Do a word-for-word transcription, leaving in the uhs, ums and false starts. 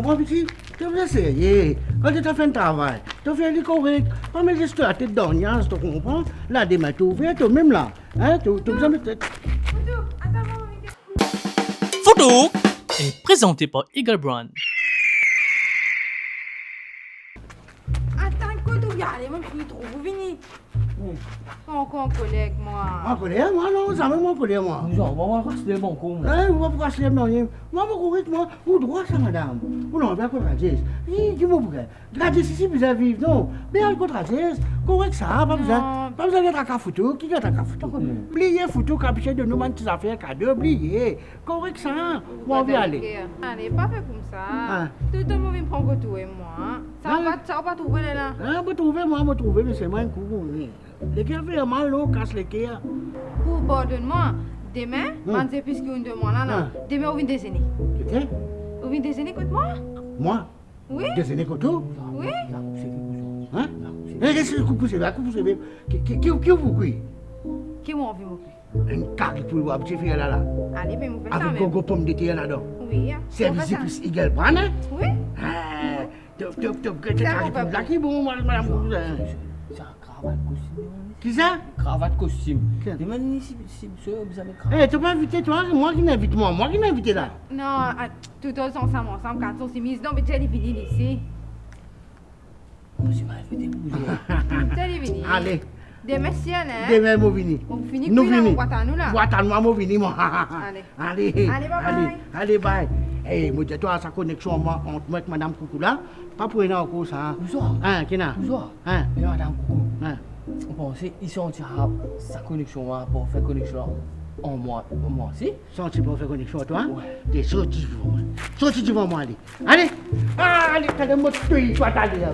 Mon piti, to bizin serye. Kan to finn travay, to fer li korek. Pa met zis to latet dan niaz, to konpran? La demin to ouver to mem la. Hein, to, to bizin met... Foto est présenté par Eagle Brand. Atann, kot ou ale, mo finn trouv ou vini. Hmm. Ankor ankoler mwa. Ankoler mwa? Non, zame mwa ankoler mwa. Non, mwa, mwa, kas le bon kou, mwa. Eh, mwa, kas le bon kou. Mwa, mwa, korek mwa. Ou drwa sa, madam. Ou non, bien kot Rajesh. Li, li mo pou gagn. Rajesh isi bizin viv, non. Bien al kot Rajesh. Korek sa, pa bizin, non, pa bizin get traka foto. Ki get traka foto? Hmm. Bliye foto, kapitie de nou bann ti zafer kado, bliye. Korek sa, mo anvi ale. Ale, pa fer koumsa. Ah. Toultan mo vinn pran kot ou e mwa. Sa, ah, ou pa, sa ou pa trouve lerla? Ah, mo trouve, mwa, mo trouve, me selman enn kou, wi. Leker fer mal, non, kas leker. Ou pardonn mwa. Demin, hmm, bann zepis ki ou donn mwa la, la. Ah. Demin ou vinn dezene. Kite? Ou vinn dezene kot mwa? Mwa? Wi. Dezene kot ou? Wi. Hein? Eh, res koup seve, koup seve. Ki, ki, ki, ki ou pou kwi? Ki mo anvi mo kwi? Enn kari poul ou abitie fer la, la. Ale, me mo fer sa mem. Avek gogo pomdeter ladan. Wi, mo fer sa. Servi zepis Eagle Brand, hein? Wi. Ah, top, top, top. Sa mo fer. Kari poul la ki bon, madam, madam. Sa kravat kostim. Ki sa? Kravat kostim. Ki? Demann li si, si, si bizin met kravat. Eh, to pa invite twa, mwa ki invit mwa, mwa ki invite la. Non, a, toultan ansam, ansam, karson simiz, non, me dir li vini isi. Mo ti mal fete pou zot. Dir li vini. Ale. Demin, si ale, hein? Demin, mo vini. Mo fini kwi la, mo bwat anou la. Bwat anou, mo vini, mwa. Ale. Ale. Ale, bye bye. Ale, bye. Eh, mo dir twa, sa koneksion mwa, ant mwa ek madam Koukou la, pa pou ena ankor sa. Bonzor. Hein, ki ena? Bonzor. Hein? E madam Koukou. Hein? Ou panse, li santi sa koneksion la, pou fer koneksion la, an mwa, an mwa, si? Santi pou fer koneksion, twa? Wi. Te sorti devan mwa. Sorti devan mwa, ale. Ale! Ah, ale, ale, mo touy twa, ale.